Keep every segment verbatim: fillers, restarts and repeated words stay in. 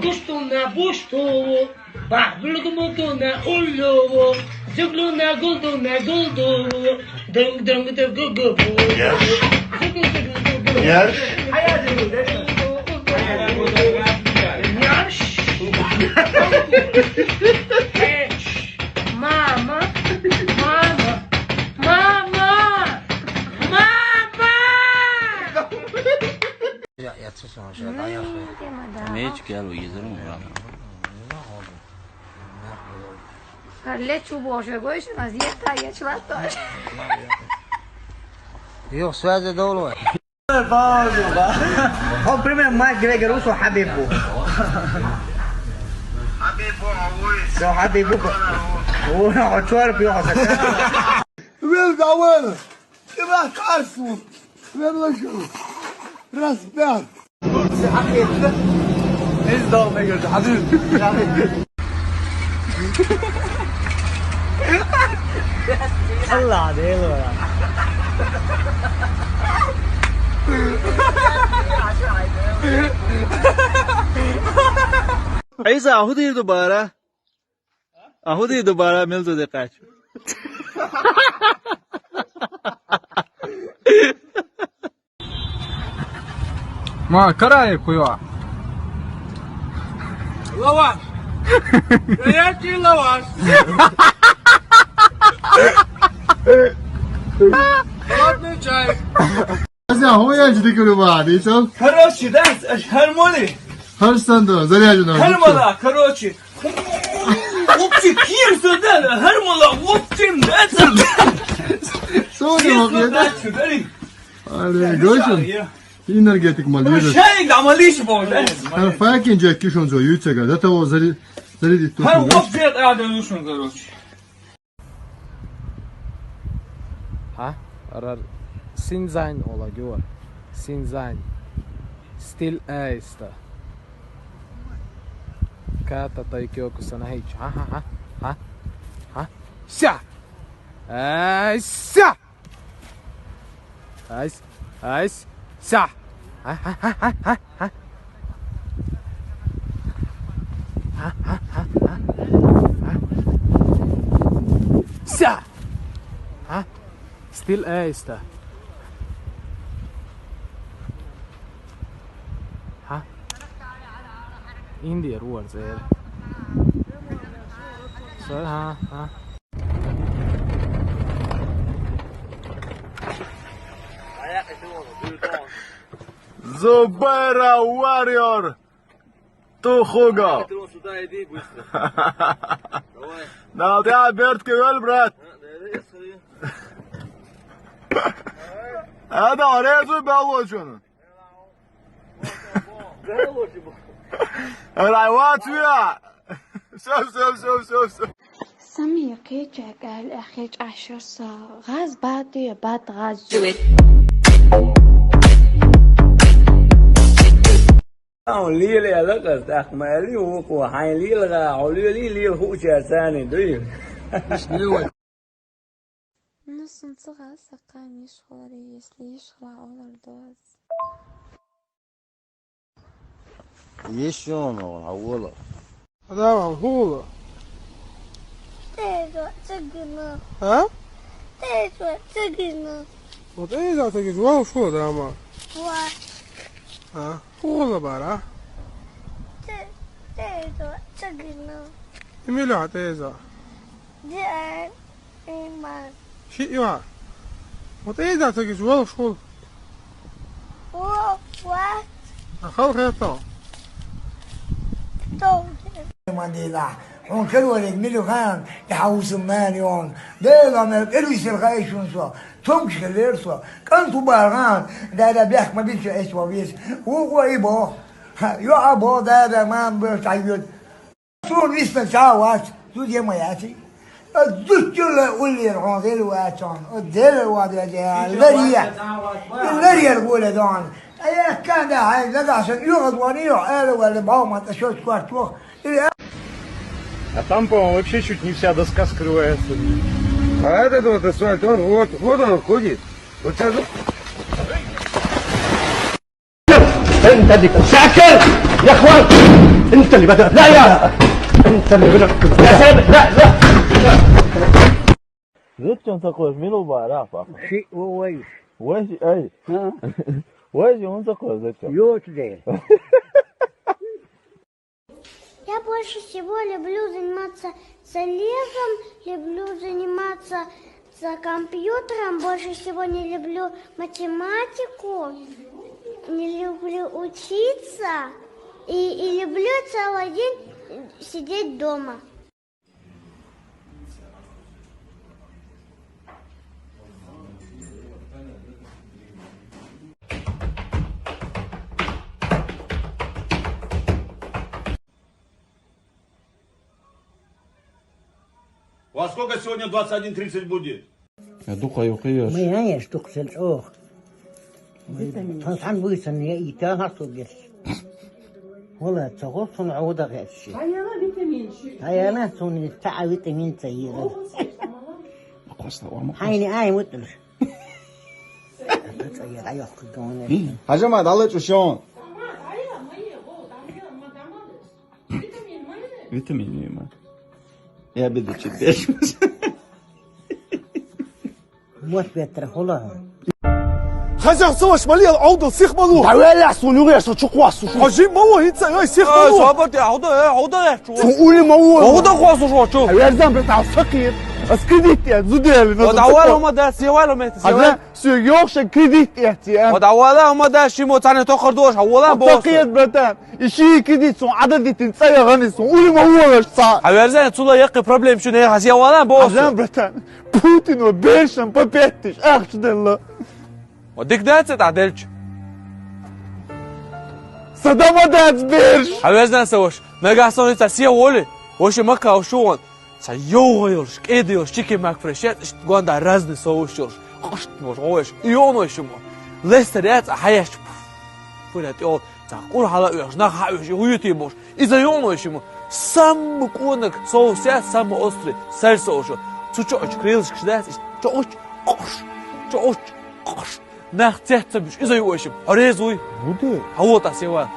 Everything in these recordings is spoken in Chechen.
Буштуна бушту, бахблугмутуна уллу, зуглуна гулдуна гулду, дунг дунг дунг гу гу гу. Yes. Зуг зуг зуг гу. Yes. Э, мама, мама, мама, мама. Я, я слушаю, вообще, да, я слушаю. Меч кялу езеру мурам. Лечу боже, гойшин, аз ета, я члаташ. Юх, связи долу. О, пример, Майк Грегор, усу Хабибу. Хабибу, а вы? Со Хабибу. О, а чё, пьёха, Вел, давай. Ты вас кайфу. Вел, лучше. Раз, пять. Здорово, Игорь, Хабиб. Алла, да, Элла. Айза, худи дубара. А худи дубара милзу де кач. Ма, карай куйва. Лаваш. Горячий лаваш. Холодный чай. Аза, хуя жидикуру ба, дисам? Короче, да, хармони. Харсан да, заряжена. Хармала, короче. Вообще, ким сюда, хармала, вообще, да, сюда. Сюда, вообще, да. Сюда, сюда. Але, гошин. Энергетик мал, видишь? Шай, да, малыш, бо, да. Ха, факин жек кишон жо, ючега. Да того зари-, зарядить тут. Ха, вообще, да, да, ну что, короче. Ха? Рар Синзайн ола гювар. Синзайн. Стил эйста. Ката тайкиоку санахич. Ха, ха, ха. Ха? Ха? Ся! Эй, ся! Айс, айс, ся! Ха, ха, ха, ха, ха, ха. Ха, ха, ха, ха, ха. Ся! Ха? Стил эйста. Ха? Индия руар зэр. Сэр, ха, ха. Зубайра Warrior. Ту хуга. Патрон, сюда иди быстро. Давай. Да, ты обертки вел, брат. А, да, я смотрю. А, да, резу балочон. Райватуя. Всё, всё, всё, всё, всё. Сами кечек ал ахеч ашырса. Газ баты, бат газ. Ау, лилия лакас, ахмали, уку, хай лилга, хулили, лил хуча сани, дуй. Ну, сунцыгъа сакъа ниш хулари, если иш хула олар доз. Ишон, аввала. Адам, хула. Теза, цыгына. А? Теза, цыгына. Вот это так и звал, что, дама? Ва. А? Хула бара. Те-, теза, цыгына. Эмиля, теза. Дэн, иман. Ши, ива. Вот это так и звал, что. Ва, ва. А хал хето. Кто? Мандила. Хун кэр валик милю хан, да хаусым мэн ён. Дэ ламэр кэр висэр хай шун со. Том кишэлэр со. Кан ту барган, да да бях ма бил чо эс ва вис. У ва и бо. Ха, ё а бо, да да ман бо чай ё. Сун вис на ча вач, ту дэ ма яти. Дутчула уллер хонзел вачон, дэл вадя лария. Лария гуля дон. А я канда, ай, загашен, юга звонил, эл вале баума, та шот квартух. А там, по-моему, вообще чуть не вся доска скрывается. А этот вот асфальт, он вот, вот он ходит. Вот сейчас. Сакар! Я хвал! انت اللي بدأت. لا، يا انت اللي بدأت. يا سامي، لا، لا. Зачем такой милый барак, папа? Ши, о, ой. Вай, эй. А? Вай, он такой, зачем? Ё, тебе. Я больше всего люблю заниматься залезом, люблю заниматься за компьютером, больше всего не люблю математику, не люблю учиться и, и люблю целый день сидеть дома. Во сколько сегодня двадцать один тридцать будет? Дукха юхиеш. Мыйан еш дукха сел чӀох. Тан сан буйсан я ита хасу гес. Вала цаго сун ода гес. Аяла витамин шу. Аяла сун та витамин ца йира. Акъвасла ва ма. Хайни ай мутур. Хажама дала чушон. Витамин ма. Я беда читеш. Вот ветра хула. Хазян саваш малиял авдал сих малу. Давай ля сунугеш чуквасу. Хажи мало хица, ай, сих малу. Сабар те авда, авда. Су ули мало. Авда квасу шо чу. Верзан бе тав сакир. Аскидит я зудели. Давай ма да севай ма. Хажа су йохша кредит я ти. Давай ма да шимо цане тохар дош, авала бо. Сакир братан. Иши кидит сун, ададитин цая гъани сун, ули ма уалаш ца. Аверзан цула якъи проблем чу не хасия валан бо. Азан братан, Путин ва бершан папеттиш, ахчу делла. Ва дик дац та делч. Садама дац берш. Аверзан саваш, нагасони ца сия воли, воши мака ушуан. Ца йоугъа йолш, кӀеда йолш, чики мак фрешет, ишт гванда разный соус йолш. Къушт мош, гъовеш, иёнойши мо. Лестер яц, а хаяш. Фура тёл, ца къур хала уяш, нах ха уяш, уюти мош. Иза иёнойши мо. Сам кунак соус я, сам острый, сальса ошо. Цу чоч крылышкаш дас, ишт чоч, къуш, чоч, къуш. Нах цецабиш, иза юошим. Орез уй. Буди. Хавот асева.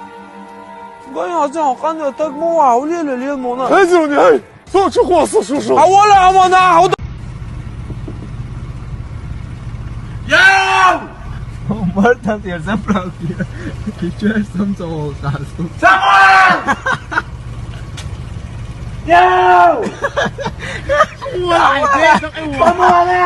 Гой азан къан так мо ва, уле ле ле мона. Хазуни ай. Со чу хваса шушу. Хавола амана, хавда. Яу! Мартан я заправки. Ты чё сам цавол тасу? Самуэл! Яу! Самуэл!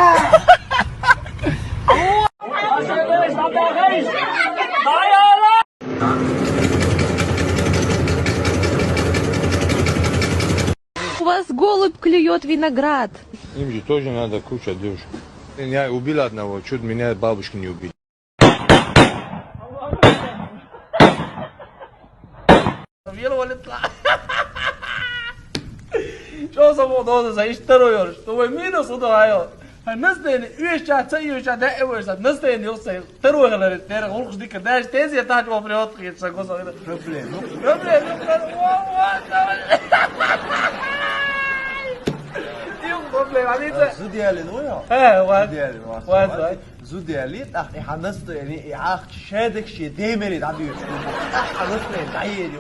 У вас голубь клюет виноград. Им же тоже надо кушать, девушка. Я убил одного, чуть меня бабушки не убили. Что за мудоз, за историю, что вы минус удагаё? Настроение, уйча, ца уйча, да, э, вы за настроение, ёсай. Второй говорит, первый, лучше дика, дальше, тезия, так, вот, привет, хит, сагоса. Проблем. Проблем, проблем, а видите? Зудиали, ну, я. Э, вот. Зудиали, вот. Вот, вот. Зудиали, так, и ханасто, и ах, шедек, шедемери, да, бьют. Ханасто, да, и